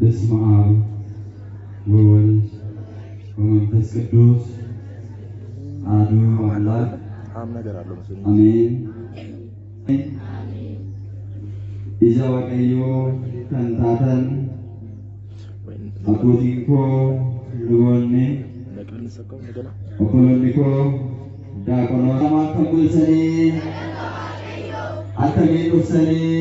በስመ አብ ወወልድ ወመንፈስ ቅዱስ አሐዱ አምላክ ጣም ነገር አለው መሰለኝ። አሜን። Ija Waaqayyoo kan taatan ወይ abbootiin koo luboonni ነቅለን እንሰካው እንደገና። obboloonni koo daaqonoota akkam bulchanii akkamiin dhufsanii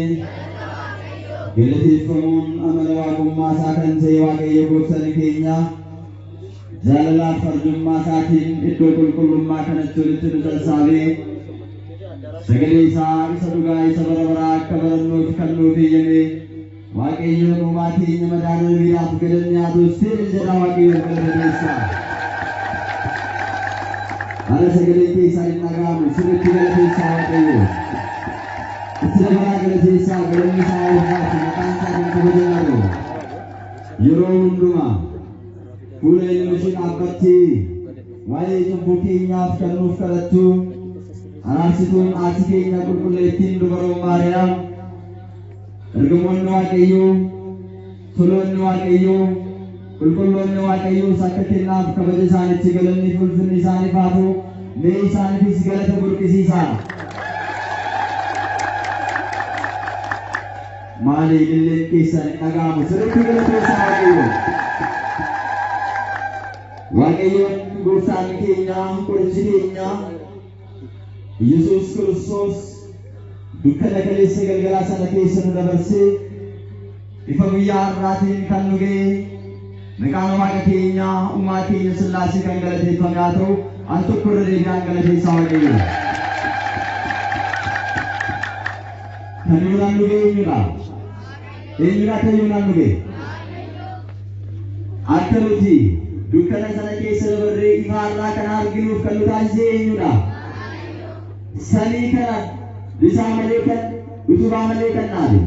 galateeffamuun amala waaqummaa isaa kan ta'e Waaqayyo gooftaan keenya jaalalaaf arjummaa isaatiin iddoo qulqullummaa kanatti walitti nu sassaabee sagalee isaa isa dhugaa isa bara baraa akka barannuuf kan nuuf eeyyame Waaqayyoon uumaa keenya madaala galanni haa ta'u sirri jedha Waaqayyoon galateessa. Haala sagalee keessaa hin dhaga'amu sirriitti galateessaa Waaqayyo. Itti dabalaa galateessaa, galanni isaa ulfaatu, maqaan isaa kan kabajamu. Yeroo hundumaa fuula ilma ishee dhaabbattee waa'ee cubbuu keenyaaf kan nuuf kadhattu araarsituun haati keenya qulqulleettiin dubaroo Maariyaam, ergamoonni Waaqayyoo, toloonni Waaqayyoo, qulqulloonni Waaqayyoos akka kennaaf kabaja isaanitti galanni fi ulfinni isaaniif haa ta'u. Mee isaaniifis galata burqisiisaa. Maali ililleen keessan hin dhaga'amu? Sirriitti galateessaa Waaqayyo. Waaqayyoon gooftaan keenya, qorichi keenya Yesuus Kiristoos dukkana kaleessa galgalaa sana keessa nu dabarsee ifa guyyaa har'aatiin kan nu ga'e maqaan Waaqa keenya uumaa keenya Sillaasee kan galateeffame haa ta'u. Al tokko irra deebi'aan galateessaa Waaqayyo. Kan yoonaan nu ga'e eenyudha? Eenyudha kan yoonaan nu ga'e? Akka nuti dukkana sana keessa dabarree ifa har'aa kana arginuuf kan nu taasise eenyudha? Samii kana risaa malee kan utubaa malee kan dhaabe,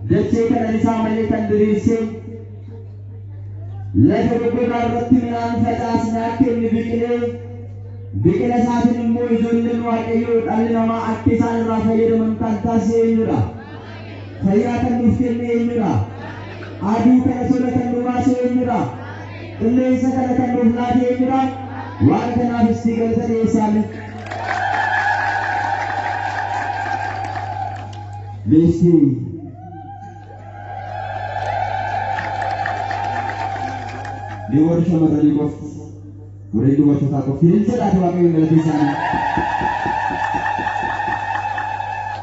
dachee kana risaa malee kan diriirse, lafa goggogaa irratti midhaan facaasne akka inni biqilee biqila isaatiin immoo ijoolleen Waaqayyoo dhalli namaa akka isaan irraa fayyadaman kan taasise eenyudha? Fayyaa kan nuuf kenne eenyudha? Aduu kana tola kan nu baase eenyudha? Qilleensa kana kan nuuf laate eenyudha? Waaqa kanaafis galata dhiyeessaame. Meesii mee warri shamarranii qofti, warreen dubartootaa qofti hin jedhaate Waaqayyoon galateessaame.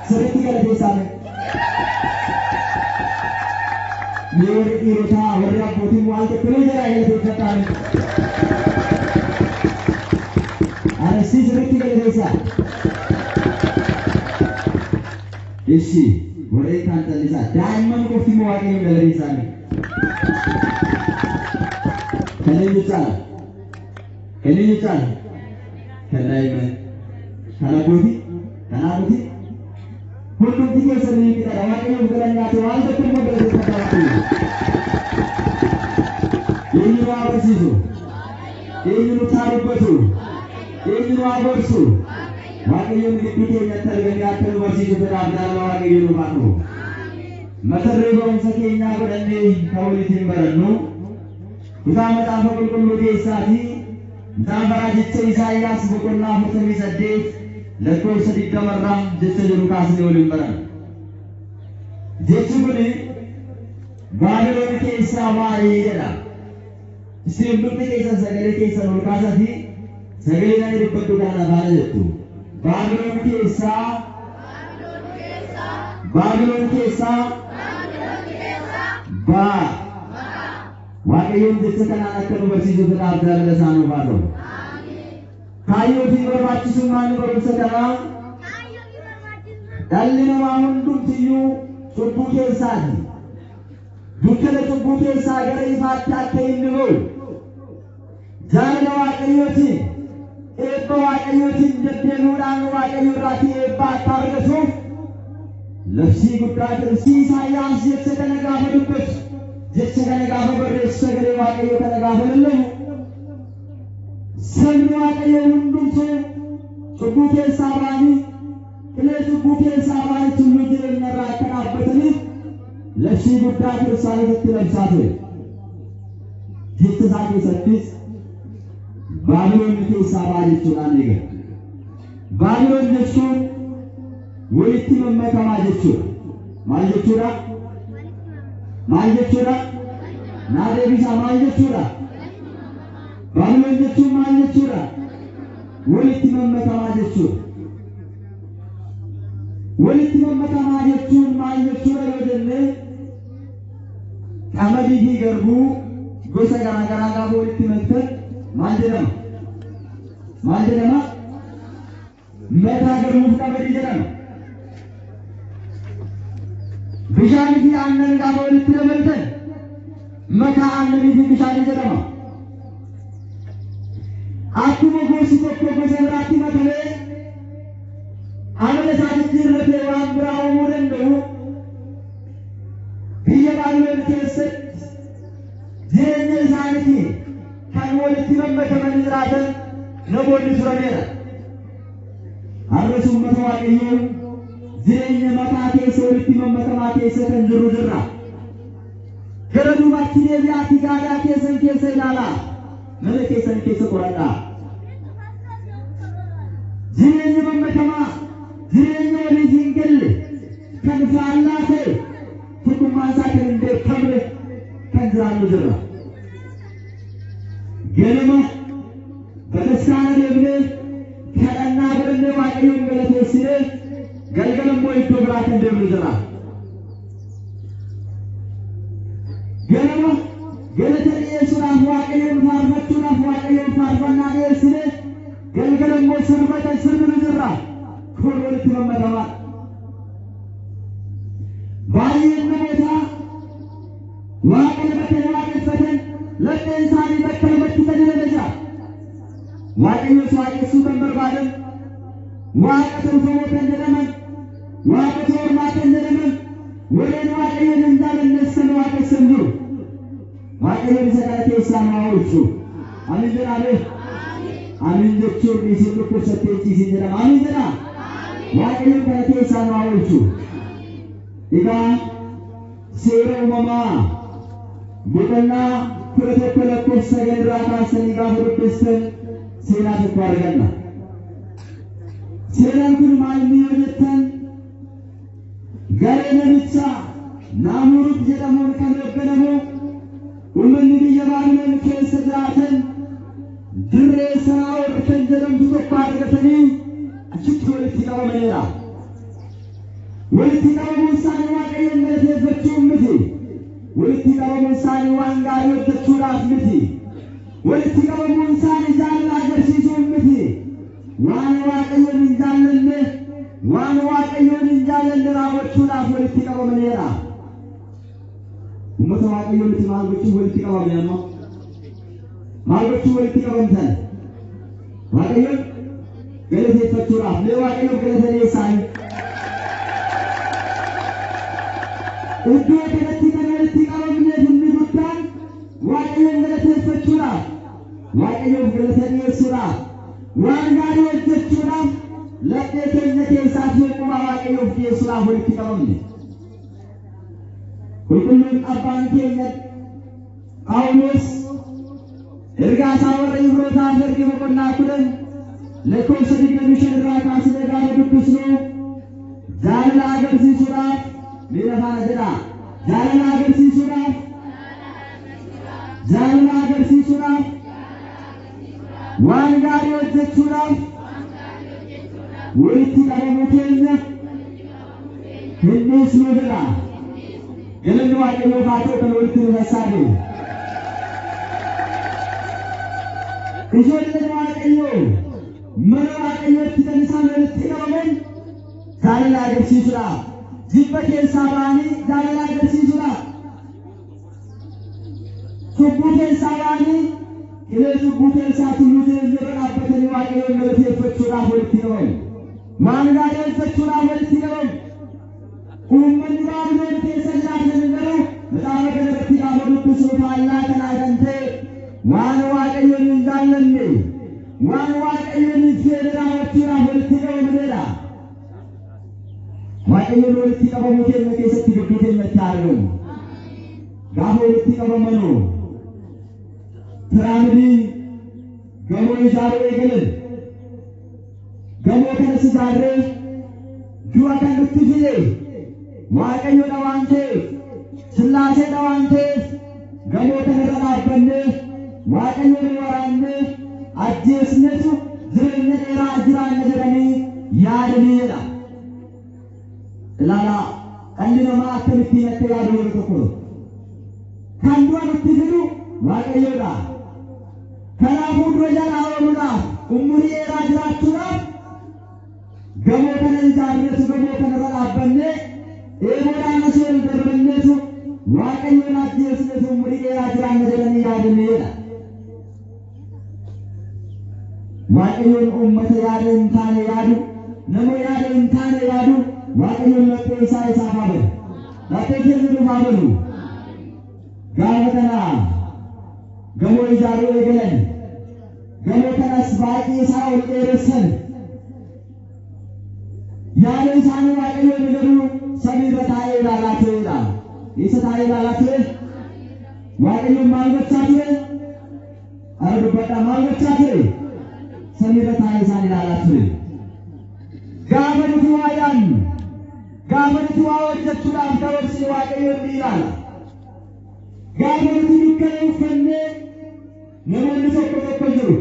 Sirriitti galateessaame. Mee warri dhiirotaa, warri abbootiin waan tokko illee jedhaa galateeffadhaame. Arestii sirriitti galateessaa. Ishi warreen kaan callisaa, daa'imman qofti immoo Waaqayyoon galateessaame. Kan eenyu caala? Kan eenyu caala? Kan daa'imman? Kan abbootii? Kan haadhotii? Hundumti keessan ni qixadha. Waaqayyoof galanni haa ta'u. Waan tokko immoo galateeffadhaa Waaqayyo. Eenyu nu haa barsiisu? Eenyu nutti haa dubbatu? Eenyu nu haa gorsu? Waaqayyoon gidduu keenyatti argamee akka nu barsiisu fedhaaf jaalala Waaqayyo nuuf haa ta'u. Mata duree barumsa keenyaa godhannee kan walitti barannu kutaa Macaafa Qulqulluu keessaatii Macaafa Raajicha Isaayyaas boqonnaa 48 lakkoofsa 20 irraa jecha jiru kaasnee waliin baranna. Jechi kun Baabiloon keessaa baay'ee jedha. Isin hundumti keessan sagalee keessan ol kaasaatii sagalee ani dubbadhu kana afaana jettu. Baabiloon keessaa, Baabiloon keessaa baa. Waaqayyoon jecha kanaan akka nu barsiisu fedhaaf jaalala isaa nuuf haa ta'u. Kaayyoo fi barbaachisummaan barumsa kanaa dhalli namaa hundumtiyyuu cubbuu keessaati. Dukkana cubbuu keessaa gara ifaatti akka inni ba'u jaalala Waaqayyootiin, eebba Waaqayyootiin deddeebi'uudhaan Waaqayyo irraatii eebba akka argatuuf labsii guddaa Kiristoos Isaayyaas jecha kana gaafa dubbatu, jecha kana gaafa barreessu, sagalee Waaqayyoo kana gaafa lallabu, sabni Waaqayyoo hundumtuu cubbuu keessaa ba'anii, qilee cubbuu keessaa ba'anii tulluu jireenya irraa akka dhaabbataniif labsii guddaa kiristaanotatti labsaa ture. Jecha isaa keessattis Baabiloon keessaa ba'a jechuudhaan eegala. Baabiloon jechuun walitti mammakamaa jechuudha. Maal jechuudha? Maal jechuudha? Naa deebisaa, maal jechuudha? Baabiloon jechuun maal jechuudha? Walitti mammakamaa jechuudha. Walitti mammakamaa jechuun maal jechuudha yoo jennee, qamadii fi garbuu gosa garaa garaa gaafa walitti maktan maal jedhama? Maal jedhama? Mataa garbuuf qamadii jedhama. Bishaanii fi aannan gaafa walitti dabaltan makaa aannanii fi bishaanii jedhama. Akkuma gosi tokko gosa biraatti makamee amala isaa jijjiirratee waan biraa uumuu danda'u, biyya Baabiloon keessatti jireenya isaaniitiin kan walitti mammakamanii jiraatan namoonni turaneera. Har'as uummata Waaqayyoo jireenya mataa keessa walitti mammakamaa keessa kan jirru jirra. Gara duubaatti deebi'aatii gaadaa keessan keessa ilaalaa. Mana keessan keessa qoradhaa. Jireenya mammakamaa, jireenya waliif hin galle, kan faallaa ta'e, tokkummaan isaa kan hin beekamne kan jiraannu jirra. Ganama bataskaana deemnee kadhannaa godhannee Waaqayyoon galateessinee galgala immoo iddoo biraa kan deemnu jira. Ganama galata dhiyeessuudhaaf, Waaqayyoon faarfachuudhaaf, Waaqayyoon faarfannaa dhiyeessinee galgala immoo sirba kan sirbinu jirra. Kun walitti mammakamaa. Baay'een namootaa Waaqa lama kan waaqeffatan, lapheen isaanii bakka lamatti kan hirame jira. Waaqayyoos waaqessuu kan barbaadan, waaqa tolfamoo kan jedhaman, waaqa ormaa kan jedhaman, warreen Waaqayyoon hin jaalannes kan waaqessan jiru. Waaqayyoon isa kana keessaa nu haa oolchu. Amiin jedhaa. Amiin jechuun isin dhukkubsattee ciisin jedhama. Amiin jedhaa. Waaqayyoon kana keessaa nu haa oolchu. Egaa Seera Uumamaa boqonnaa 11 lakkoofsa 9 irraa kaasanii gaafa dubbistan seenaa tokko arganna. Seenaan kun maal inni yoo jettan, garee namicha Naamuruut jedhamuun kan hoogganamu uummanni biyya Baabiloon keessa jiraatan dirree Sanaa'or kan jedhamtu tokko argatanii achitti walitti qabamaniira. Walitti qabamuun isaanii Waaqayyoon galateeffachuun miti. Walitti qabamuun isaanii waan gaarii hojjechuudhaaf miti. Walitti qabamuun isaanii jaalala agarsiisuun miti. Waan Waaqayyoon hin jaallanne, waan Waaqayyoon hin jaallanne raawwachuudhaaf walitti qabamaniira. Uummata Waaqayyoo miti maal gochuun walitti qabamne amma? Maal gochuun walitti qabamtan? Waaqayyoon galateeffachuudhaaf. Mee Waaqayyoof galata dhiyeessaa. Iddoo kanatti kan walitti qabamneef inni guddaan Waaqayyoon galateeffachuudhaaf, Waaqayyoof galata dhiyeessuudhaaf, waan gaarii hojjechuudhaaf, laphee keenya keessaa fi Waaqayyoof dhiyeessuudhaaf walitti qabamne. Qulqulluun abbaan keenya Phaawulos ergaa isaa warra Ibrootaaf erge boqonnaa 10 lakkoofsa 25 irraa kaasnee gaafa dubbisnu, jaalala agarsiisuudhaaf, miira faana jedhaa, jaalala agarsiisuudhaaf, jaalala agarsiisuudhaaf, waan gaarii hojjechuudhaaf walitti qabamuu keenya hin dhiisnu jedha. Galanni Waaqayyoof haa ta'u kan walitti nu sassaabe. Ijoolleen Waaqayyoo mana Waaqayyootti kan isaan walitti qabaman jaalala agarsiisuudhaaf, jibba keessaa ba'anii jaalala agarsiisuudhaaf, cubbuu keessaa ba'anii qilee cubbuu keessaa tulluu jireenya irra dhaabbatanii Waaqayyoon galateeffachuudhaaf walitti qabamu. Waan gaarii hojjechuudhaaf walitti qabamu. Uummanni Baabiloon keessa jiraatan garuu macaafa kanarratti gaafa dubbisnu faallaa kanaa kan ta'e, waan Waaqayyoon hin jaallanne, waan Waaqayyoon hin feene raawwachuudhaaf walitti qabamneedha. Waaqayyoon walitti qabamuu keenya keessatti gidduu keenyatti argamu. Gaafa walitti qabamanu Piraamidii gamoo ijaaruu eegalan. Gamoo kanas ijaarree du'a kan nutti fide Waaqayyoodha waan ta'eef, Sillaaseedha waan ta'eef, gamoo kanarra dhaabbannee Waaqayyoon waraannee ajjeesnetu jireenya dheeraa jiraanna jedhanii yaadanii jedha. Ilaalaa, dhalli namaa akkamittiin akka yaadu yeroo tokko kan du'a nutti fidu Waaqayyoodha. Kanaafuu du'a jalaa ooluudhaaf, umurii dheeraa jiraachuudhaaf gamoo kana ijaarreetu gamoo kanarra dhaabbannee eeboodhaan asii ol darbanneetu Waaqayyoon ajjeesneetu umurii dheeraa jiraanna jedhanii yaadanii jedha. Waaqayyoon uummata yaada hin taane yaadu, nama yaada hin taane yaadu, Waaqayyoon laphee isaa isaaf haa banu. Laphee keenya nuuf haa banu. Gaafa kana gamoo ijaaruu eegalan. Gamoo kanas baay'ee isaa ol dheeressan. Yaada isaanii Waaqayyoon garuu samiirra taa'ee ilaalaa turedha. Eessa taa'ee ilaalaa ture? Waaqayyoon maal gochaa ture? Ara dubbadhaa, maal gochaa ture? Samiirra taa'ee isaan ilaalaa ture. Gaafa nuti waa yaadnu, gaafa nuti waa hojjechuudhaaf karoorsi Waaqayyoon ni ilaala. Gaafa nuti dukkana uffannee, namoonni tokko tokko jiru.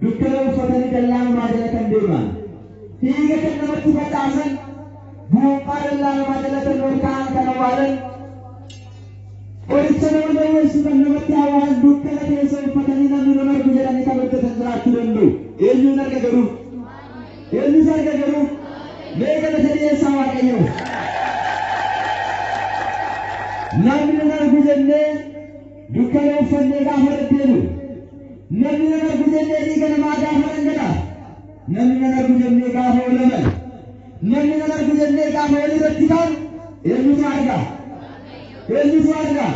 Dukkana uffatanii dallaa namaa jala kan deeman. Dhiiga kan namatti facaasan, buuphaa dallaa namaa jala kan ol ka'an kan awwaalan, qoricha nama dawweessu kan namatti awwaalan, dukkana keessa uffatanii namni nama argu jedhanii kan hojjetan jiraachuu danda'u. Eenyuun arga garuu? Eenyutu arga garuu? Mee galata dhiyeessaa Waaqayyoo. Namni nan argu jennee dukkana uffannee gaafa deddeemu, namni nan argu jennee dhiiga namaa gaafa dhangala'a, namni nan argu jennee gaafa walaman, namni nan argu jennee gaafa walirratti kaanu, eenyutu arga? Eenyutu arga?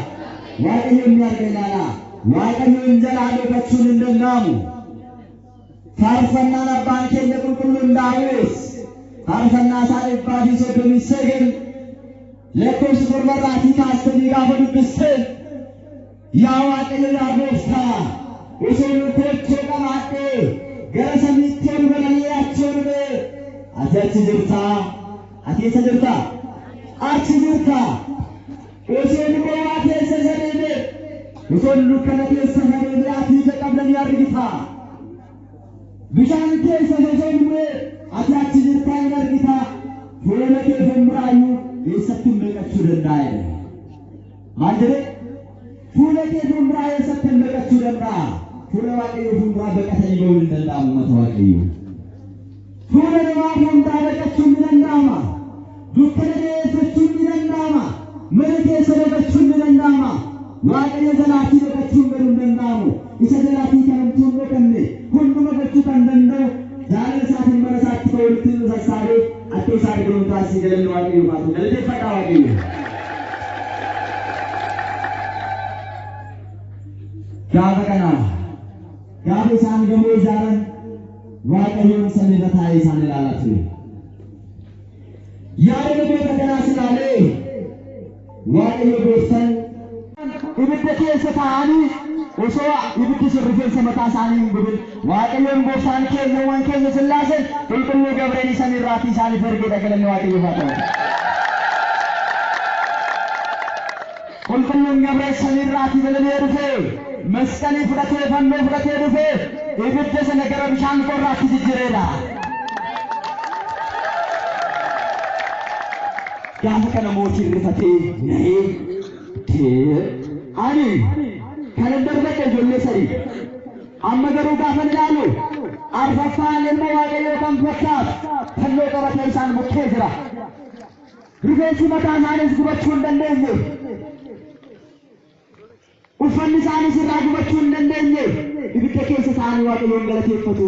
Waaqayyoon ni arga. Ilaalaa. Waaqayyoon jalaa dhokachuun hin danda'amu. Faarfannaan abbaan keenya qulqulluun Daawit faarfannaa isaa 139 lakkoofsa 7rraatii kaastanii gaafa dubbiste, "Yaa Waaqayyo, yaa gooftaa, osoo nu koochoo qabaadhee gara samiitti ol balali'ee achi ol ba'ee, ati achi jirtaa." Ati eessa jirtaa? Achi jirtaa. Osoo nu bowwaa keessa isa deemee, osoo nu dukkana keessa isa deemee, ati ija qabda, ni argitaa. Bishaan keessa osoo nu bu'ee, ati achi jirtaa, hin argitaa. Fuula kee fuulduraayyuu eessatti hin baqachuu danda'a jedhe. Maal jedhe? Fuula kee fuulduraa eessatti hin baqachuu danda'a? Fuula Waaqayyoo fuulduraa baqatanii ba'uun hin danda'amu, uummata Waaqayyoo. Fuula namaa fuulduraa baqachuun ni danda'ama. Dukkana dhiyeeffachuun ni danda'ama. Mana keessa baqachuun ni danda'ama. Waaqayyo jalaatii baqachuun garuu hin danda'amu. Isa jalaatii kan homtuu hin dhokkanne, hunduma gochuu kan danda'u, jaalala isaatiin mana isaatti ba'uu nutti nu sassaabee akka isaa argamu taasisee, galanni Waaqayyoof haa ta'u. Galateeffadhaa Waaqayyo. Gaafa kana, gaafa isaan gamoo ijaaran, Waaqayyoon samiirra taa'ee isaan ilaalaa ture. Yaada namoota kanaas ilaalee Waaqayyo gooftaan ibidda keessa taa'anii osoo ibiddi sun rifeensa mataa isaanii hin gubin, Waaqayyoon gooftaan keenya uumaan keenya Sillaaseen qulqulluu Gabreel samiirraatii isaaniif ergeedha. Galanni Waaqayyoof haa ta'u. Qulqulluun Gabreel samiirraatii balali'ee dhufee, masqalii fudhatee, fannoo fudhatee dhufee, ibidda sana gara bishaan qorraatti jijjiireedha. Gaafa kana mootiin rifatee na'ee, "Ani kanan darbadhe ijoollee sadii. Amma garuu gaafa ilaalu arfaffaan ilma Waaqayyoo kan fakkaatu fannoo qabatee isaan bukkee jira. Rifeensi mataa isaaniis gubachuu hin dandeenye. Uffanni isaaniis irraa gubachuu hin dandeenye. Ibidda keessa ta'anii Waaqayyoon galateeffatu.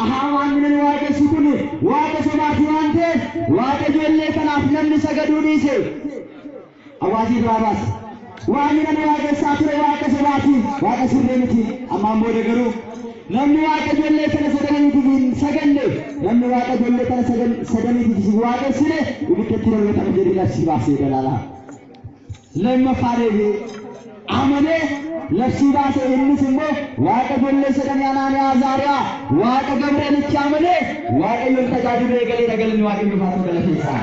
Ahaa, waan nani waaqessu kun waaqa sobaati waan ta'eef, waaqa ijoollee kanaaf namni sagaduu dhiise. Awaajii irraa baasa. Waaqni nani waaqessaa ture waaqa sobaati, waaqa sirrii miti. Ammaan booda garuu namni waaqa ijoollee kana sadaniitiif hin saganne, namni waaqa ijoollee kana sadaniitiif hin waaqessine ibiddatti darbatama" jedhee labsii baasee dalaala. Lammaffaa deebi'ee amanee labsii baase. Innis immoo Waaqa ijoollee sadanii Anaaniyaa Azaariyaa Waaqa Gabri'eelitti amanee Waaqayyoon tajaajiluu eegaleera. Galanni Waaqayyoof haa ta'u galateessaa.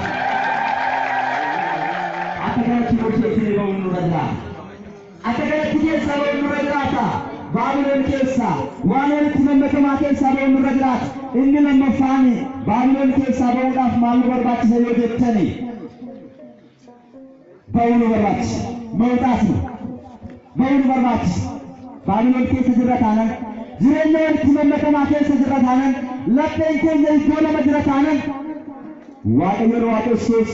Akka kanatti murteessinee ba'uun nurra jiraata. Akka kanatti keessaa ba'uun nurra jiraata. Baabiloon keessaa waan walitti mammakamaa keessaa ba'uun nurra jiraata. Inni lammaffaan Baabiloon keessaa ba'uudhaaf maal nu barbaachisa yoo jettani, ba'uu nu barbaachisa. መውጣት ነው። Ba'uu nu barbaachisa. Baabiloon keessa jirra taanan, jireenya walitti mammakamaa keessa jirra taanan, lapheen keenya iddoo lama jira taanan, Waaqayyoon waaqessuus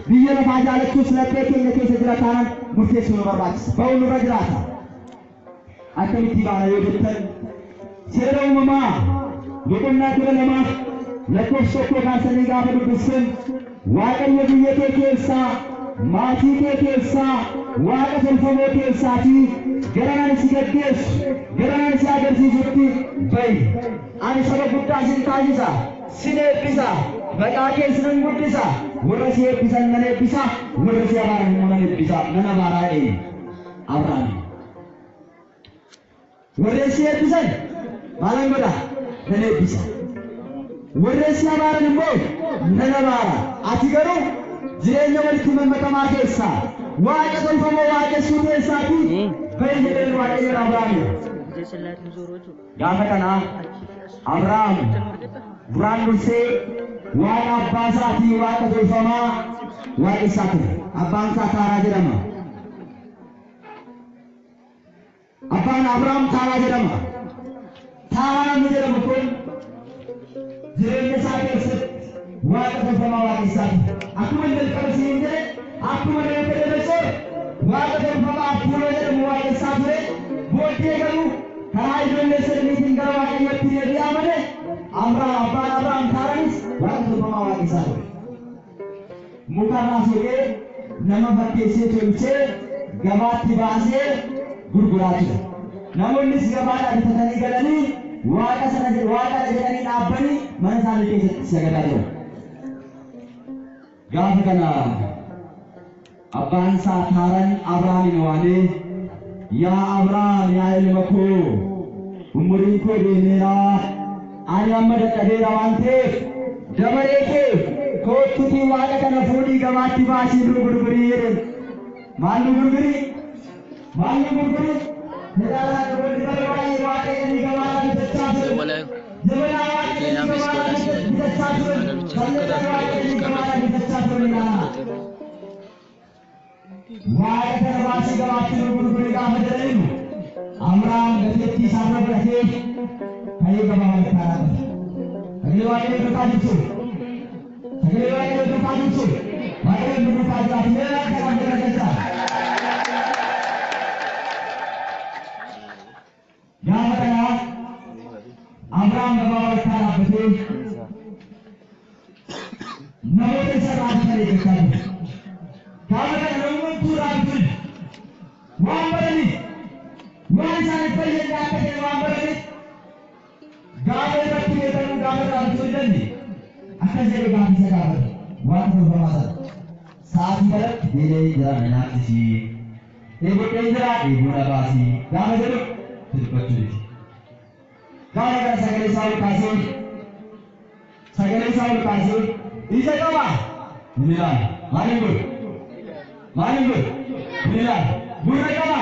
biyya lafaa jaalachuus laphee keenya keessa jira taanan, murteessuu nu barbaachisa. Ba'uu nurra jiraata. Akkamitti baana yoo jettan, Seera Uumamaa boqonnaa 12 lakkoofsa 1 kaasanii gaafa dubbissan, Waaqayyo biyya kee keessaa, maatii kee keessaa, waaqa tolfamoo keessaatii gara ani si gaggeessu, gara ani si agarsiisutti ba'i. Ani saba guddaa sin taasisa, sin eebbisa, maqaa kees nan guddisa, warra si eebbisan nan eebbisa, warra si abaaran immoo nan eebbisa, nan abaaraa jedheen Abrahaam. Warreen si eebbisan maalan godha? Nan eebbisa. Warreen si abaaran immoo nan abaara. Ati garuu jireenya walitti mammakamaa keessaa, waaqa tolfamoo waaqessuu keessaatii ba'i jedheen Waaqayyoon Abrahaamiin. Gaafa kana Abrahaam duraan dursee waaqa abbaa isaatii, waaqa tolfamaa waaqessaa ture. Abbaan isaa Taaraa jedhama. Abbaan Abrahaam Taaraa jedhama. Taaraa namni jedhamu kun jireenya isaa keessatti waaqa tolfamaa waaqessaa ture. Akkuma jalqaba siin jedhe, akkuma Nebukadnezar waaqa tolfamaa Appooloo jedhamu waaqessaa ture. Booddee garuu karaa ijoollee sadaniitiin gara Waaqayyootti deebi'ee amane. Abrahaam, abbaan Abrahaam Taaraanis waaqa tolfamaa waaqessaa ture. Mukarraa soqee nama fakkeessee tolchee gabaatti baasee gurguraa ture. Namoonnis gabaadhaa bitatanii galanii waaqa sana waaqadha jedhanii dhaabbanii mana isaanii keessatti sagadaa turan. Gaafa kana abbaan isaa Taaran Abrahaamin waamee, "Yaa Abrahaam, yaa ilma koo, umuriin koo deemeera, ani amma dadhabeera waan ta'eef dabaree kee koottutii waaqa kana fuudhii gabaatti baasii nu gurgurii" jedheen. Maal nu gurgurii? Maal nu gurgurii? Ilaalaa, namoonni bara baay'ee waaqa jedhanii gabaadhaa bitachaa turan. Jabanaa waaqa jedhanii gabaadhaa bitachaa turan. Fal'aana waaqa jedhanii gabaadhaa bitachaa turan ilaalaa. Waaqa kana baasii gabaatti nu gurgurii gaafa jedhaniinu, Abrahaam gateettii isaa irra godhatee ka'ee gabaa walakkaa dhaabbate. Sagalee Waaqayyoo duukaa jirtu. Sagalee Waaqayyoo duukaa jirtu. Waaqayyoon nu duukaa jiraatu. Mee kanaaf galateessaa. Gaafa kana Abrahaam gabaa walakkaa dhaabbatee namoota isa irraa bitan eeggachaa ture. Gaafa kana namoonni irraa bitan waan baraniif, waan isaaniif fayyadne akka ta'e waan baraniif, gaafa irratti beekanuu gaafa irraa bituu hin dandeenye. Akkas jedhee gaafa isa gaafate waaqa tolfamaa sana. "Sa'aatii kanatti beela'ee jira, na nyaachisii. Dheebodhee jira, dheebuu na baasii" gaafa jedhu dubbachuu dide. Gaafa kana sagalee isaa ol kaasee, sagalee isaa ol kaasee, ija qaba, hin ilaalu. Maal hin godhu? Maal hin godhu? Hin ilaalu. Gurra qaba,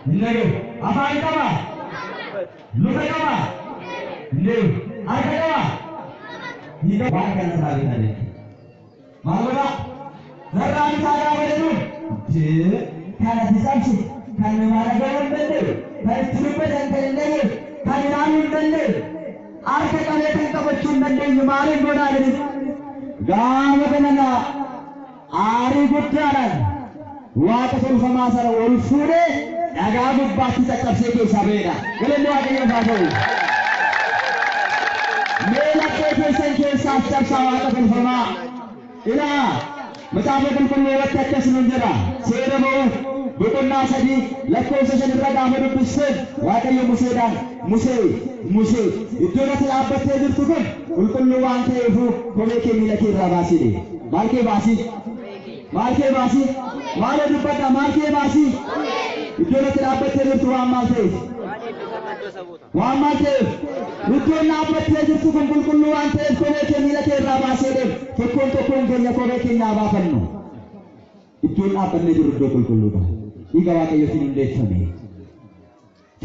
hin dhagahu. Afaan qaba, luka qaba, hin deemu. Harka qaba, hin qabu. Waan kana irraa bitaa jechuudha. Maal godhaa? Narraa bitaa gaafa jedhuun, jee kan ati cabsitu, kan namaa dhaga'uu hin danda'u, kan itti dubbatan kan hin dhageenye, kan ilaaluu hin dandeenye, harka qabee kan qabachuu hin dandeenye maaliin godhaa jedhin. Gaafa kana aarii guddaadhaan waaqa tolfamaa sana ol fuudhee dhagaa gubbaatti caccabsee keessaa ba'edha. Galanni Waaqayyoof haa ta'u. Mee laphee keessan keessaas cabsaa waaqa tolfamaa. Ilaa, Macaafa Qulqulluu irratti akkas nuun jedha. Seera Ba'uu boqonnaa 3 lakkoofsa 5 irra gaafa dubbisteen, Waaqayyo Museedhaan, "Musee, Musee, iddoon ati dhaabbattee jirtu kun qulqulluu waan ta'eefuu kophee kee miila kee irraa baasii" jedhe. Maal kee baasii? Maal kee baasii? Maaloo dubbadhaa, maal kee baasii? Iddoon ati dhaabbattee jirtu waan maal ta'eef? Waan maal ta'eef? Iddoon dhaabbattee jirtu kun qulqulluu waan ta'eef kophee kee miila kee irraa baasee deem. Tokkoon tokkoon keenya kophee keenya haa baafannu. Iddoon dhaabbannee jirru iddoo qulqulluudha. Dhiiga Waaqayyootiin hundeeffame.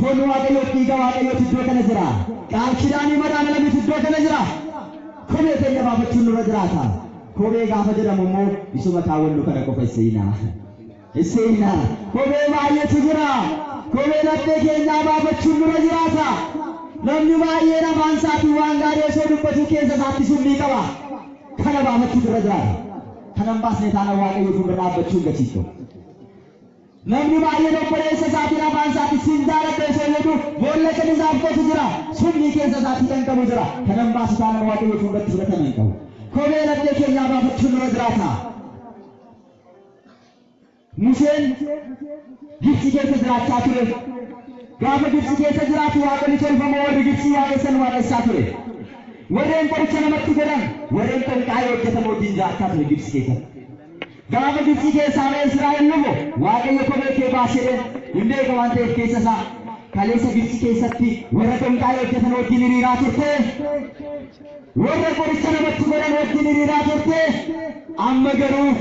Foon Waaqayyoof dhiiga Waaqayyootu iddoo kana jira. Qaal kidaanii madaalamitu iddoo kana jira. Kophee keenya baafachuun nurra jiraata. Kophee gaafa jedhamu immoo isuma kaawwannu kana qofa seenaa. Seenaa. Kophee baay'eetu jira. Kophee laphee keenyaa baafachuun nurra jiraata. Namni baay'een afaan isaatiin waan gaarii osoo dubbatu keessa isaatti summii qaba. Kana baafachuun nurra jiraata. Kana hin baasne taanaan Waaqayyo fuuldura dhaabbachuun gachiisu. Namni baay'een obboleessa isaatiin afaan isaatti siin jaaladha osoo jedhu boolla kan isaaf qotu jira. Summii keessa isaatti kan qabu jira. Kana hin baasu taanaan Waaqayyo fuulduratti fudhatama hin qabu. Kophee laphee keenyaa baafachuun nurra jiraata. Museen Gibxi keessa jiraachaa ture. Gaafa Gibxi keessa jiraatu waaqonni tolfamoo warri Gibxii waaqessan waaqessaa ture. Warreen qoricha namatti godhan, warreen xonqaayee hojjetan wajjin jiraachaa ture Gibxi keessatti. Gaafa Gibxi keessaa ba'ee Israa'el dhufu Waaqayyo kophee kee baasee hin beeka waan ta'eef keessa isaa kaleessa Gibxi keessatti warra xonqaayee hojjetan wajjin hiriiraa turte. Warra qoricha namatti godhan wajjin hiriiraa turte. Amma garuu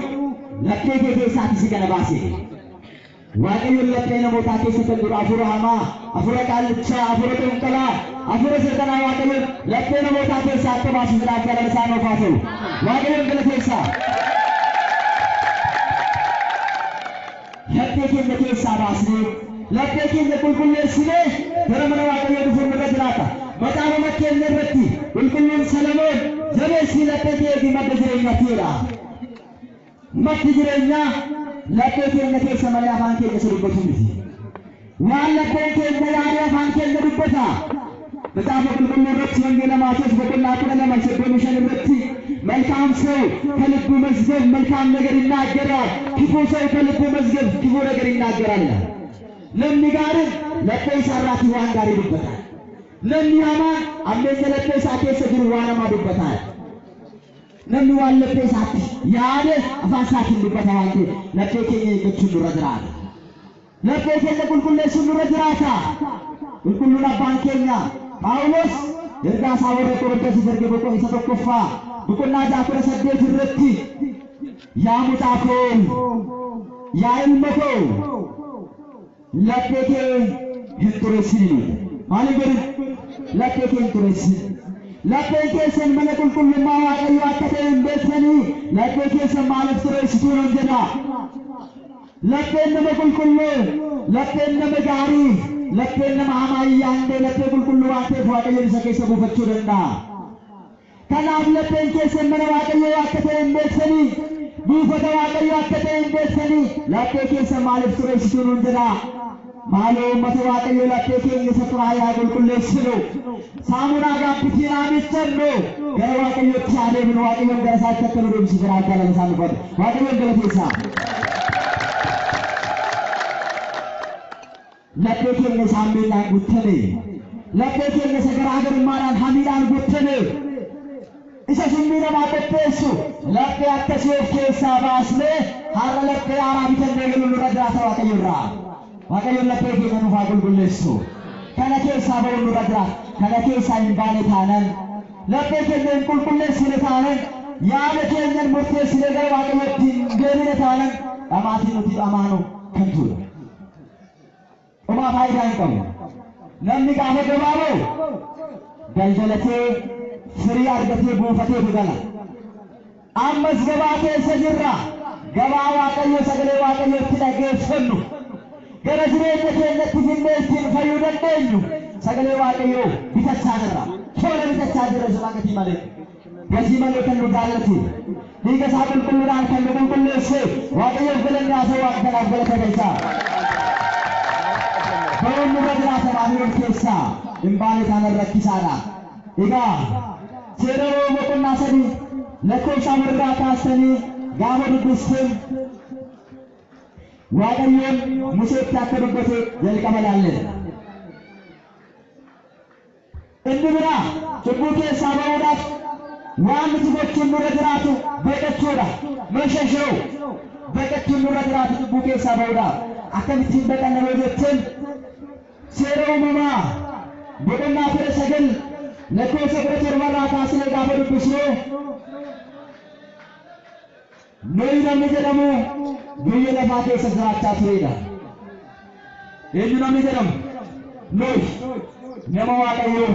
laphee kee keessaati si kana baasee. Waaqayyoon laphee namootaa keessa kan jiru hafuura hamaa, hafuura qaallichaa, hafuura xonqolaa, hafuura seexanaa Waaqayyoon laphee namootaa keessaa akka baasu jiraachaa lama isaan oofaa ta'u. Waaqayyoon galateessaa. Laphee keenya keessaa baasnee, laphee keenya qulqulleessinee gara mana Waaqayyoo dhufuun nurra jiraata. Macaafa fakkeenya irratti qulqulluun Salomoon jabeessii laphee kee eegi madda jireenyaatti jedha. Maddi jireenyaa laphee keenya keessa malee afaan keenya isa dubbatu miti. Waan lapheen keenya yaadee afaan keenya dubbata. Macaafa qulqulluu irratti wangeela Maatewos boqonnaa 12:35 irratti መልካም ሰው ከልቡ መዝገብ መልካም ነገር ይናገራል፣ ክፉ ሰው ከልቡ መዝገብ ክፉ ነገር ይናገራል ይላል። Namni gaariin laphee isaarraatii waan gaarii dubbata. Namni hamaan ammeenya laphee isaa keessa jiru waan hamaa dubbata. Namni waan laphee isaatti yaade afaan isaatiin dubbata waan ta'eef laphee keenya eeggachuun nurra jiraata. Laphee keenya qulqulleessuun nurra jiraata. Qulqulluun abbaan keenya Phaawulos ergaa isaa warra Qorontosiif erge boqonnaa isa tokkoffaa boqonnaa 6:18 irratti yaa mucaa koo, yaa ilma koo, laphee kee hin xureessin. Maal hin godhin? Laphee kee hin xureessin. Lapheen keessan mana qulqullummaa Waaqayyoo akka ta'e hin beektanii laphee keessan maaliif xureessituu nan jedha. Lapheen nama qulqulluu, lapheen nama gaarii, lapheen nama hamaa hin yaadne laphee qulqulluu waan ta'eef Waaqayyoon isa keessa buufachuu danda'a. Kanaaf lapheen keessan mana Waaqayyoo akka ta'e hin beektanii, buufata Waaqayyoo akka ta'e hin beektanii laphee keessan maaliif xureessituu nun jedha. Maaloo uummata Waaqayyoo laphee keenya isa xuraa'aa qulqulleessinu. Saamunaa gaabbitiin haa miiccannu. Gara Waaqayyootti haa deebinu. Waaqayyoon gara isaatti akka nu deemsisu jiraachaa lama isaan dubbatu. Waaqayyoon galateessaa. Laphee keenya isa hammeenyaan guutame. Laphee keenya isa garaagarummaadhaan hamiidhaan guutame. Isa summii namaa qopheessu laphee akkasii of keessaa baasnee har'a laphee haaraa bitannee galuun nurra jiraata Waaqayyo irraa. Waaqayyoon laphee keenya nuuf haa qulqulleessu. Kana keessaa ba'uun nurra jiraata. Kana keessaa hin baane taanan, laphee keenya hin qulqulleessine taanan, yaada keenyan murteessine gara Waaqayyootti hin deebine taanan dhamaatiin nuti dhamaanu kantuudha. Homaa faayidaa hin qabu. Namni gaafa gabaa ba'u daldalatee firii argatee buufatee gala. Ammas gabaa keessa jirra. Gabaa Waaqayyoo sagalee Waaqayyootti dhageeffannu. Gara jireenya keenyatti finnee ittiin fayyuu dandeenyu sagalee Waaqayyoo bitachaa jirra. Tola bitachaa jirra isa gatii malee. Gatii malee kan nu jaallate. Dhiiga isaa qulqulluudhaan kan nu qulqulleesse Waaqayyoof galanni haa ta'u Waaqa kanaaf galata galchaa. Ba'uun nurra jiraata Baabiloon keessaa hin baane taanaan rakkisaadha. Egaa seera Rooma boqonnaa 3 lakkoofsa 4 irraa kaastanii gaafa dubbistan Waaqayyoon Museetti akka dubbate jalqaba laalleerra. Inni biraa cubbuu keessaa ba'uudhaaf waan nuti gochuun nurra jiraatu baqachuudha. Mashashoo baqachuun nurra jiraatu cubbuu keessaa ba'uudhaaf. Akkamittiin baqanna yoo jettan, seera uumamaa boqonnaa 19 lakkoofsa 17 irraa kaasnee gaafa dubbisnu, Nohi namni jedhamu biyya lafaa keessa jiraachaa turedha. Eenyu namni jedhamu? Nohi nama Waaqayyoo,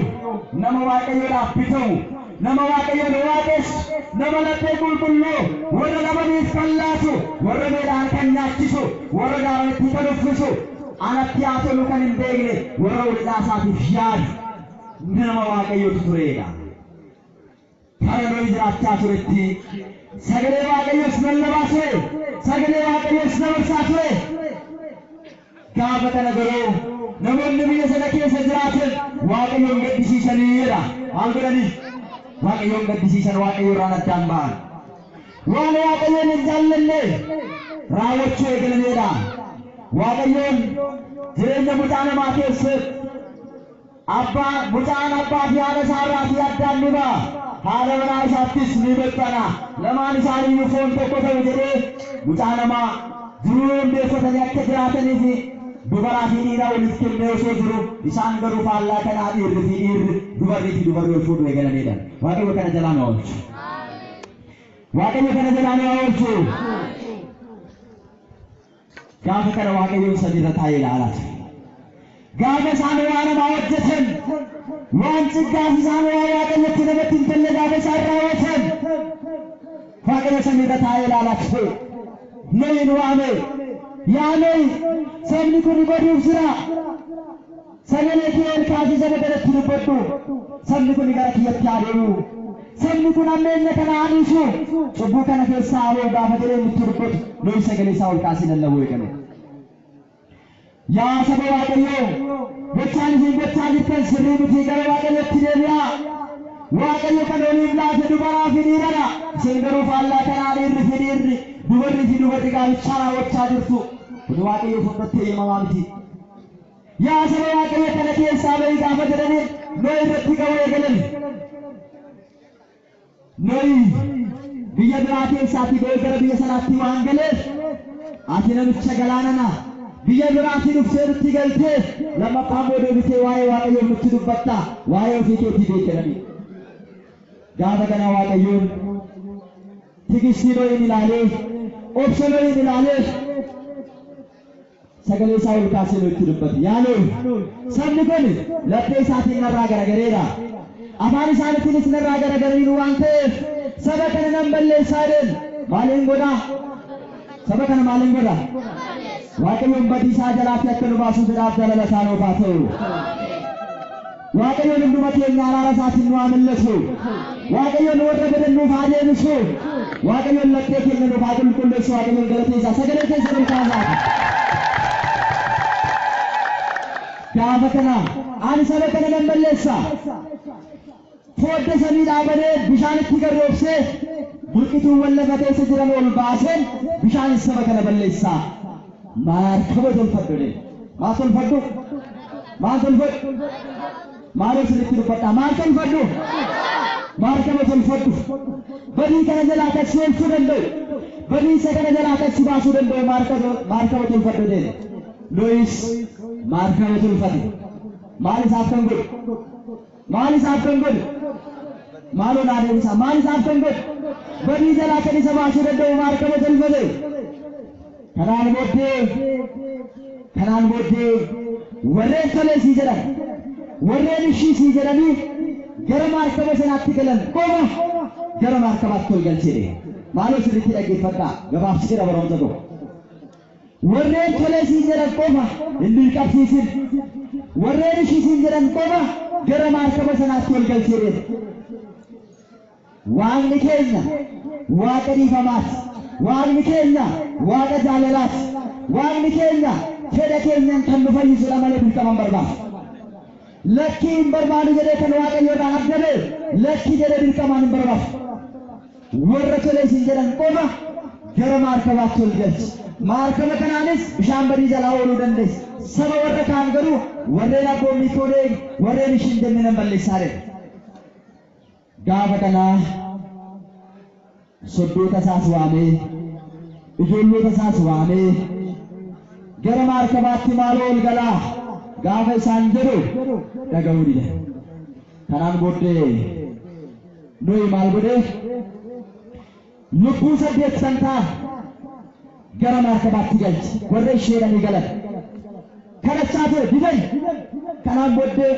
nama Waaqayyoodhaaf bitamu, nama Waaqayyoon waaqessu, nama laphee qulqulluu, warra dhabaniif kan laatu, warra beela'an kan nyaachisu, warra daaranitti kan uffisu, anatti haa tolu kan hin beekne, warra ollaa isaatiif yaadu, nama Waaqayyootu turedha. Bara Nohi jiraachaa turetti sagalee Waaqayyoos lallabaa ture, sagalee Waaqayyoos dabarsaa ture. Gaafa kana garuu namoonni biyya sana keessa jiraatan Waaqayyoon gaddisiisanii jedha. Maal godhanii? Waaqayyoon gaddisiisan, Waaqayyo irraan addaan ba'an. Waan Waaqayyoon hin jaallanne raawwachuu eegalaniidha. Waaqayyoon jireenya mucaa namaa keessatti abbaa mucaan abbaa fi haadha isaa irraatii addaan ni ba'a. Haadha manaa isaattis ni maxxana. Lamaan isaaniiyyuu foon tokko ta'u jedhee mucaa namaa jiruu hundeeffatanii akka jiraatanii fi dubaraa fi dhiira waliif kennee osoo jiru, isaan garuu faallaa kanaa dhiirri fi dhiirri, dubarrii fi dubarri wal fuudhuu eegalaniidha. Waaqayyo kana jalaa nu oolchu. Waaqayyo kana jalaa nu oolchu. Gaafa kana Waaqayyoon samiirra taa'ee ilaalaa ture. Gaafa isaan waan hamaa hojjetan, waan ciggaas isaan waan Waaqayyotti namatti hin tolle gaafa isaan raawwatan, Waaqayyo samiirra taa'ee ilaalaa ture. Nohin waame. "Yaa Nohi, sabni kun baduuf jira. Sagalee kee ol kaasii saba kanatti dubbadhu. Sabni kun gara kiyyatti haa deebi'u. Sabni kun hammeenya kana haa dhiisu. Cubbuu kana keessaa haa ba'u" gaafa jedhee inni itti dubbatu, Nohi sagalee isaa ol kaasee lallabuu eegale. "Yaa saba Waaqayyoo, gochaan isin gochaa jirtan sirrii miti, gara Waaqayyootti deebi'aa. Waaqayyo kan waliif laate dubaraa fi dhiiradha. Isin garuu faallaa kanaa dhiirri fi dhiirri, dubarri fi dubarri gaabichaa raawwachaa jirtu. Kun Waaqayyo fuulduratti eeyyamamaa miti. Yaa saba Waaqayyo, kana keessaa ba'i" gaafa jedhaniin Nohi irratti ga'uu eegalan. Nohi biyya biraa keessaatii ba'ee gara biyya sanaatti waan galeef, "Ati namicha galaanana biyya biraatii dhuftee nutti galtee lammaffaan immoo deebitee waa'ee Waaqayyoof nutti dubbatta, waa'ee ofii keetii beeki" jedhanii. Gaafa kana Waaqayyoon tigistii Nohiin ilaalee, obsa Nohiin ilaalee, sagalee isaa ol kaasee Nohitti dubbate. "Yaa Nohi, sabni kun laphee isaatiin narraa garagareera. Afaan isaaniitiinis narraa garagaraniiru waan ta'eef saba kana nan balleessaa" jedheen. Maaliin godhaa? Saba kana maaliin godha? Waaqayyoon badiisaa jalaatti akka nu baasuu fedhaaf jaalala isaa nuuf haa ta'u. Waaqayyoon hunduma keenya araara isaatiin nu haa mul'isu. Waaqayyoon warra badan nuuf haa deebisu. Waaqayyoon laphee keenya nuuf haa qulqulleessu. Waaqayyoon galateessaa. Sagalee keessa ol kaasaa. Gaafa kana "Ani saba kana nan balleessa. Fodda samii dhaabanee bishaanitti gad roobsee burqituuwwan lafa keessa jiran ol baaseen bishaan saba kana balleessaa. Maarkaba tolfadhu" jedheen. Maal tolfadhu? Maal tolfadhu? Maaloo sirriitti dubbadhaa. Maal tolfadhu? Maarkaba tolfadhu. Badii kana jalaa kan si oolchuu danda'u, badiisa kana jalaa kan si baasuu danda'u maarkaba tolfadhu jedheen. Nohis maarkaba tolfate. Maal isaaf kan godhu? Maal isaaf kan godhu? Maaloo naa deebisaa. Maal isaaf kan godhu? Badii jalaa kan isa baasuu danda'u maarkaba tolfate. Kanaan booddee warreen tolee sii jedhan, warreen ishii sii jedhanii gara maarkaba sanaatti galan qofa gara maarkabaatti ol galchee. Maaloo sirriitti dhaggeeffadhaa, gabaabseera barumsa tokko. Warreen tolee siin jedhan qofa, hin dirqabsiisin. Warreen ishii siin jedhan qofa gara maarkaba sanaatti ol galchee. Waaqni keenya Waaqa dhiifamaati. Waaqni keenya Waaqa jaalalaati. Waaqni keenya fedha keenyaan kan nu fayyisudha malee dirqama hin barbaadu. Lakkii hin barbaadu jedhee kan Waaqayyoodhaan adda ba'e, lakkii jedhee dirqamaan hin barbaadu. Warra tolee siin jedhan qofa gara maarkabaatti ol galchi. Maarkaba kanaanis bishaan badii jalaa ooluu dandeessa. Saba warra kaan garuu, warreen abboommii koo eegi, warreen ishiin jenne nan balleessaa jedhe. Gaafa kanaa soddoota isaas waamee, ijoollota isaas waamee, Gara maarkabaatti maaloo ol galaa gaafa isaan jedhu dhaga'uu dide. Kanaan booddee Nohi maal godhee lubbuu 8 san ta'a gara maarkabaatti galche warra isheedhanii galan. Kadhachaa ture didan. Kanaan booddee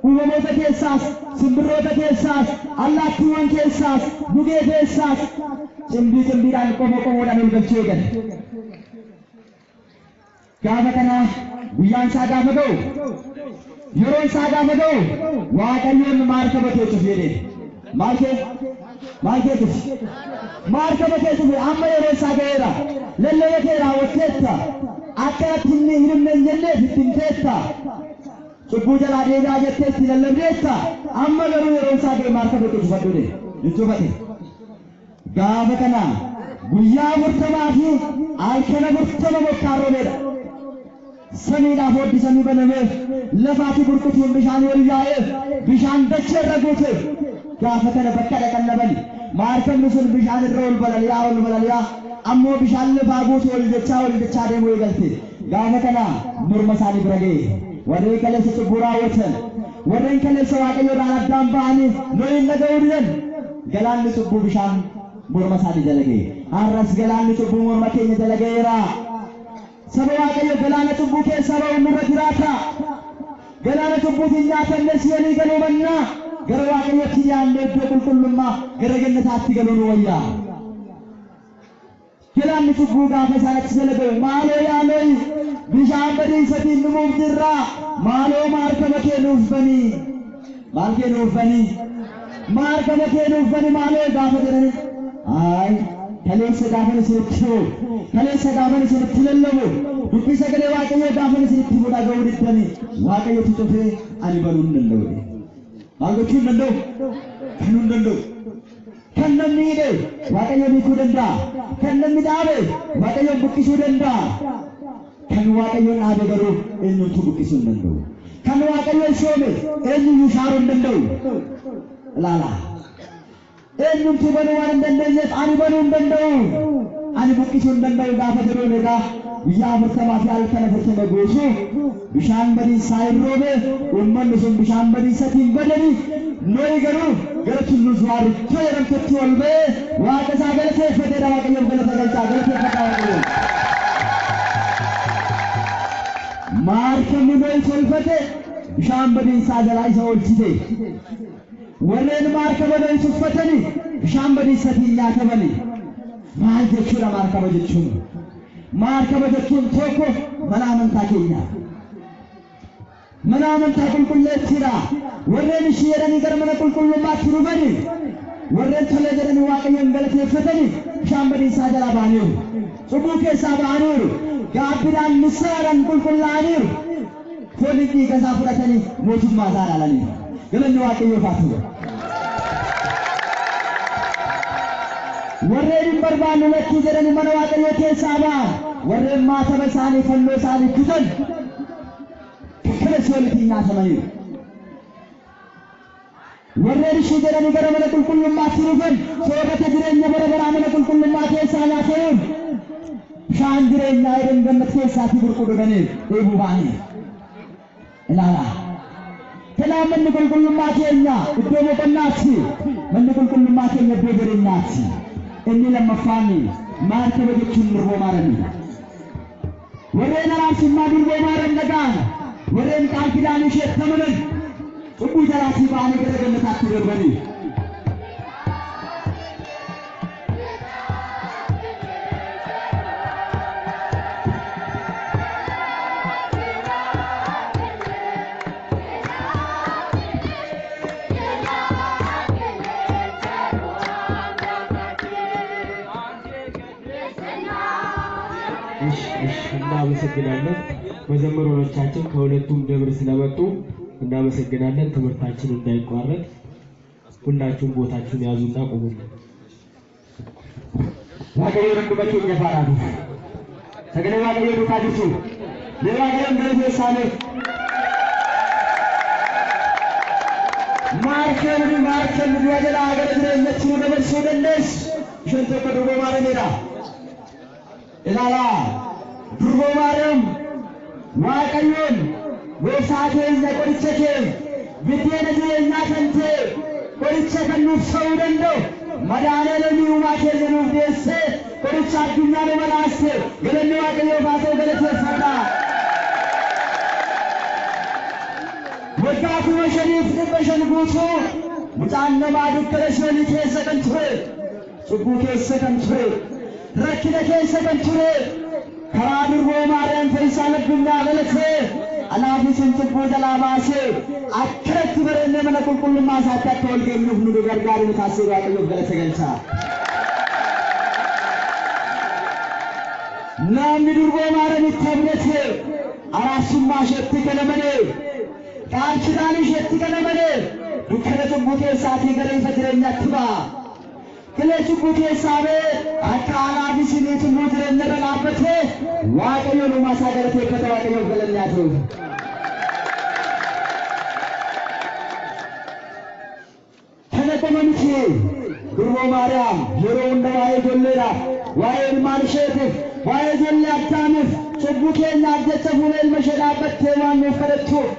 uumamoota keessaas, simbirroota keessaas, allaattiiwwan keessaas, gugee keessaas cimdii cimdiidhaan qomoo qomoodhaan ol galchuu eegale. Gaafa kana guyyaan isaa gaafa ga'u, yeroon isaa gaafa ga'u, Waaqayyoon maarkaba kee cufi jedheen. Maal kee? Maal kee cufi? Maarkaba kee cufi amma yeroon isaa ga'eera. Lallaba kee raawwatteetta. Akka natti hin himne hin jenneef itti himteetta. Cubbuu jalaa deebi'aa jettee itti lallabdeetta. Amma garuu yeroon isaa ga'e maarkaba kee cufadhu jedhe. Hin cufate. Gaafa kana guyyaa 40 fi halkan 40 bokkaan roobeedha. Samiidhaaf hoddi samii banamee lafaa fi burqutuun bishaan ol yaa'ee bishaan dachee irra guute. Gaafa kana bakka dhaqan dhabani. Maarkabni sun bishaan irra ol balali'aa ol balali'aa ammoo bishaan lafaa guutu ol jechaa ol jechaa deemuu eegalte. Gaafa kana morma isaanii bira ga'e. Warreen kaleessa cubbuu raawwatan, warreen kaleessa Waaqayyo irraan addaan ba'anii Nohiin dhaga'uu didan. Galaanni cubbuu bishaan morma isaanii jala ga'e. Har'as galaanni cubbuu morma keenya jala ga'eera. Saba Waaqayyo galaana cubbuu keessaa ba'uun nurra jiraata. Galaana cubbuutiin nyaatamne si'anii galuu mannaa gara Waaqayyotti dhiyaannee iddoo qulqullummaa gara gannataatti galuu nu wayya. Galaanni cubbuu gaafa isaan achi jala ga'u maaloo yaa Nohi bishaan badiisatiin dhumuuf jirra maaloo maarkaba kee nuuf bani. Maal kee nuuf bani? Maarkaba kee nuuf bani maaloo gaafa jedhani. Ayi kaleessa gaafan isinitti himu, kaleessa gaafan isinitti lallabu, dubbii sagalee Waaqayyoo gaafan isinitti himu dhaga'uu diddanii Waaqayyotu cufee ani banuu hin danda'u. Maal gochuu hin danda'u? Banuu hin danda'u. Kan namni hidhe Waaqayyoon hiikuu danda'a. Kan namni dhaabe Waaqayyoon buqqisuu danda'a. Kan Waaqayyoon dhaabe garuu eenyumtuu buqqisuu hin danda'u. Kan Waaqayyoon shoome eenyuyyuu shaaruu hin danda'u. Ilaalaa. Eenyumtuu banuu waan hin dandeenyeef ani banuu hin danda'u. Ani buqqisuu hin danda'u gaafa jedhuun egaa guyyaa 40 fi halkan 40 guutuu bishaan badiisaa hin roobe uummanni sun bishaan badiisatiin badanii Nohi garuu gara tulluu Zuwaar iddoo jedhamtutti ol ba'ee Waaqa isaa galateeffateedha. Waaqayyoof galata galchaa galateeffadhaa Waaqayyoon. Maarkabni Nohi tolfate bishaan badiisaa jalaa isa oolchite. Warreen maarkaba Nohi tuffatanii bishaan badiisatiin nyaatamani. Maal jechuudha maarkaba jechuun? Maarkaba jechuun tokko mana amantaa keenya. Mana amantaa qulqulleettiidha. Warreen ishii jedhanii gara mana qulqullummaatti dhufani, warreen tolee jedhanii Waaqayyoon galateeffatanii bishaan badiisaa jalaa ba'aniiru. Cubbuu keessaa ba'aniiru. Gaabbiidhaan nissaadhaan qulqullaa'aniiru. Foonii dhiiga isaa fudhatanii mootummaa isaa ilaalaniiru. Galanni Waaqayyoof haa ta'u. Warreen hin barbaannu lakkii jedhanii mana Waaqayyoo keessaa ba'an, warreen maataba isaanii fannoo isaanii kutan kana si'oolitiin nyaatamaniiru. Warreen ishii jedhanii gara mana qulqullummaatti dhufan soorata jireenya bara baraa mana qulqullummaa keessaa nyaataniiru. Bishaan jireenyaa Eden gannat keessaatii burquu dhuganiiru dheebuu ba'anii. Ilaalaa. Kanaaf manni qulqullummaa keenya iddoo boqonnaatti, manni qulqullummaa keenya iddoo jireenyaatti. Inni lammaffaan maarkaba jechuun durboo maaramidha. Warreen araarsummaa durboo maaram dhaga'an, warreen qaal kidaanii isheetti amanan cubbuu jalaatii ba'anii gara gannataatti darbanii. እሺ እሺ፣ እናመሰግናለን። መዘምራኖቻችን ከሁለቱም ደብር ስለመጡ እናመሰግናለን። ትምህርታችን እንዳይቋረጥ ሁላችሁም ቦታችሁን ያዙና ቁሙልን። Waaqayyoon hunduma keenya faadhaatu. Sagalee Waaqayyoo duukaa jirtu. Mee Waaqayyoon galateessaame. Maarkabni maarkabni du'a jalaa gara jireenyatti nu dabarsuu dandeessu. Isheen tokko durboo Maariyaamidha. Ilaalaa durboo Maariyaam Waaqayyoon gooftaa keenya qoricha keenya biddeena jireenyaa kan ta'e qoricha kan nuuf ta'uu danda'u Madaalamii uumaa keenya nuuf deessee qoricha addunyaa nu badhaaste galanni Waaqayyoof haa ta'u galateeffadhaa. Waggaa 5500 guutuu mucaan namaa dukkana Si'oolii keessa kan ture, cubbuu keessa kan ture, rakkina keessa kan ture, karaa durboo Maariyaam Fayyisaa addunyaa dhalatee anaaf isin cubbuu jalaa baasee akkanatti bareennee mana qulqullummaa isaatti akka ol geenyuuf nu gargaaru nu taasisee Waaqayyoof galata galchaa. Namni durboo Maariyaamitti abdate araarsummaa isheetti kan amane, ቃል ኪዳን isheetti kan amane dukkana cubbuu keessaatii gara ifa jireenyaatti ba'a. Qilee cubbuu keessaa ba'ee akka anaaf isinii tulluu jireenya irra dhaabbatee Waaqayyoon uumaa isaa galateeffata. Waaqayyoof galanni haa ta'u. Kana qofa miti, durboo Maariyaam yeroo hunda waa'ee ijoolleedhaaf, waa'ee ilmaan isheetiif, waa'ee ijoollee Addaamiif cubbuu keenyaaf jecha fuula ilma ishee dhaabbattee waan nuuf kadhattuuf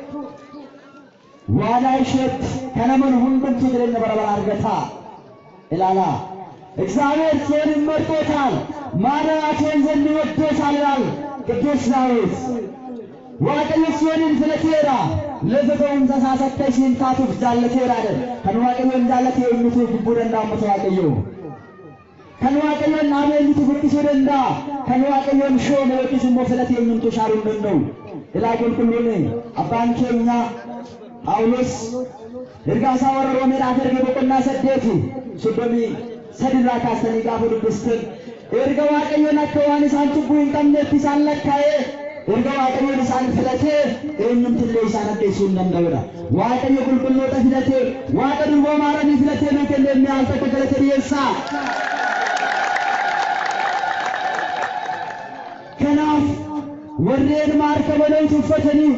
waadaa isheetti kan amanu hundumtuu jireenya bara baraa argata. Ilaalaa, እግዚአብሔር ጽዮንን መርጦታል፣ ማደሪያቸውን ዘንድ ወዶታል ይላል ቅዱስ ዳዊት። Waaqayyo Tsiyoonin filateera, lafa ta'umsa isaas akka isheen taatuuf jaallateera jedhe. Kan Waaqayyoon jaallate eenyutu gubbuu danda'a uummata Waaqayyoo? Kan Waaqayyoon dhaabe eenyutu guddisuu danda'a? Kan Waaqayyoon shoome yookiis immoo filate eenyutu shaaruu hin danda'u? Ilaa, qulqulluun abbaan keenya Phaawulos ergaa isaa warra Roomeedhaaf erge boqonnaa 8:33 irraa kaastanii gaafa dubbistan, erga Waaqayyoon akka waan isaan cubbuu hin qabneetti isaan lakkaa'ee, erga Waaqayyoon isaan filatee, eenyumtillee isaan addeessuu hin danda'udha. Waaqayyo qulqulloota filatee, Waaqa durboo Maariyaamii filatee nuu kennee mi'a al tokko galata dhiyeessaa. Kanaaf warreen maarkabanoota uffatanii,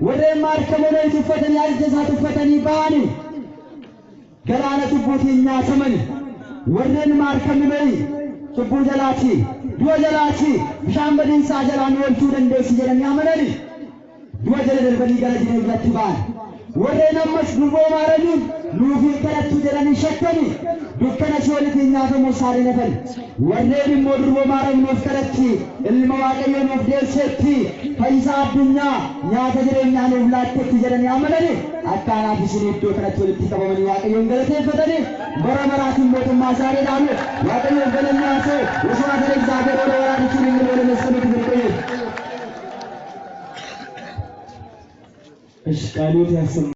warreen maarkabanoota uffatanii ajaja isaa tuffatanii ba'anii galaana cubbuutiin nyaatamani, warreen maarkamni ba'i cubbuu jalaati, du'a jalaati, bishaan badiinsaa jalaa nu oolchuu dandeessi jedhanii amanani du'a jala darbanii gara jireenyaatti ba'an. Warreen ammas durboo Maariyaamiin nuuf hin kadhattu jedhanii shakkani dukkana Si'oolitiin nyaatamuu isaanii nafan. Warreen immoo durboo Maariyaam nuuf kadhatti, ilma Waaqayyoo nuuf deesseetti, fayyisaa addunyaa nyaata jireenyaa nuuf laattetti jedhanii amanani akka anaaf isin iddoo kanatti walitti qabamanii Waaqayyoon galateeffatanii bara baraatiin mootummaa isaanii dhaalu. Waaqayyoon galanni haa ta'u. ወስብሐት ለእግዚአብሔር ወለወላዲቱ ድንግል ወለመስቀሉ ክቡር። ቆየን። እሺ፣ ቃልዎት ያሰማ።